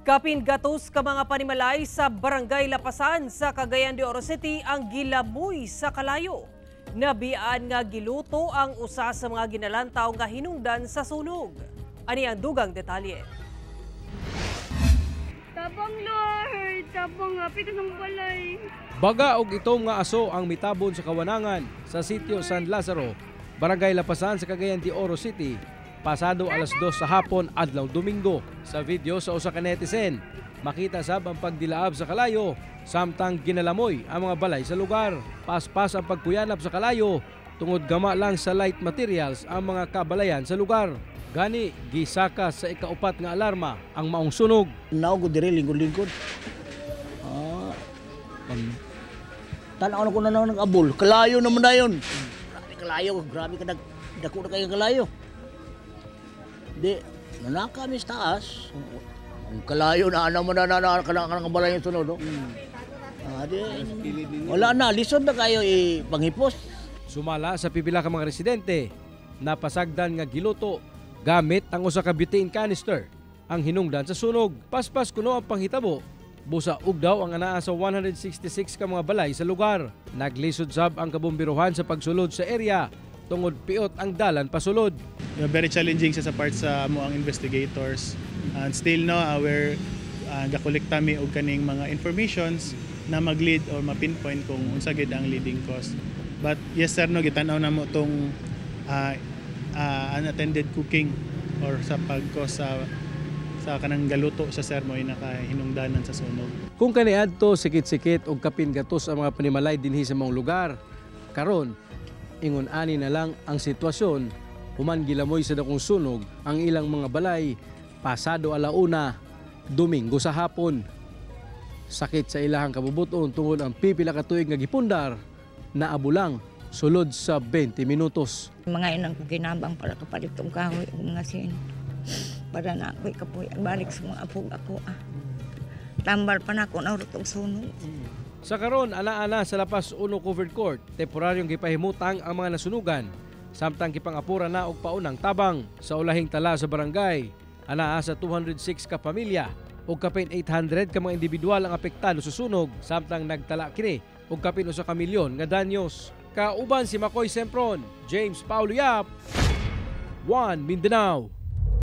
Kapin gatos ka mga panimalay sa Barangay Lapasan sa Cagayan de Oro City ang gilamoy sa kalayo. Nabiyaan nga giluto ang usa sa mga ginalantaw nga hinungdan sa sunog. Ani ang dugang detalye. Tabang, Lord! Tabang, happy ka ng balay. Baga og itom nga aso ang mitabon sa kawanangan sa sitio San Lazaro, Barangay Lapasan sa Cagayan de Oro City, pasado alas 2 sa hapon adlaw Domingo. Sa video sa usa ka netizen, makita sab ang pagdilaab sa kalayo samtang ginalamoy ang mga balay sa lugar. Paspas ang pagkuyanap sa kalayo tungod gama lang sa light materials ang mga kabalayan sa lugar. Gani gisaka sa ikaupat nga alarma ang maong sunog. Naog ko dire lingkod-lingkod. Ah, pag tanaw na ko na nang nag-abol. Kalayo naman na yun. Grabe kalayo, grabe ka nag dako na kayo kalayo. Di, nanaka mi sa taas. Ang kalayo na ano mo na na na kana kana balay yung sunod. Oh. Ah, di, wala na, lisod na kayo ipanghipos. Sumala sa pipila ka mga residente, napasagdan nga giluto gamit ang usa ka butane canister ang hinungdan sa sunog. Paspas kuno ang panghitabo. Busa ug daw ang anaa sa 166 ka mga balay sa lugar. Naglisod sab ang kabombiruhan sa pagsulod sa area tungod piot ang dalan pasulod. Yeah, very challenging siya sa part sa amo ang investigators. And still no, we're gakolekta mi og kaning mga informations na mag-lead or ma-pinpoint kung unsa gid ang leading cause. But yes sir, no, gitan-aw namo tong unattended cooking or sa pag-cause sa kanang galuto sa sir mo ay nakahinungdanan sa sunog. Kung kaniadto sikit-sikit og kapin gatos ang mga panimalay dinhi sa maong lugar. Karon, ingon ani na lang ang sitwasyon human gilamoy sa dakong sunog ang ilang mga balay pasado alauna Domingo sa hapon. Sakit sa ilahang kabubuton tungod ang pipila ka tuig nga gipundar na abulang sulod sa 20 minutos. Mga inang ko ginabang para kapalit og kahoy ug mga sin. Para na ako'y kapoy balik sa mga apog ako. Ah. Tambal pa na ako na og sunog. Sa karon, ana-ana sa Lapas Uno Covered Court, temporaryong gipahimutang ang mga nasunugan samtang gipangapura na og paunang tabang sa ulahing tala sa barangay. Anaa sa 206 ka pamilya ug kapin 800 ka mga individual ang apektado sa sunog samtang nagtala kini og kapin 1 ka milyon nga danyos. Kauban si Makoy Sempron, James Paulo Yap, One Mindanao.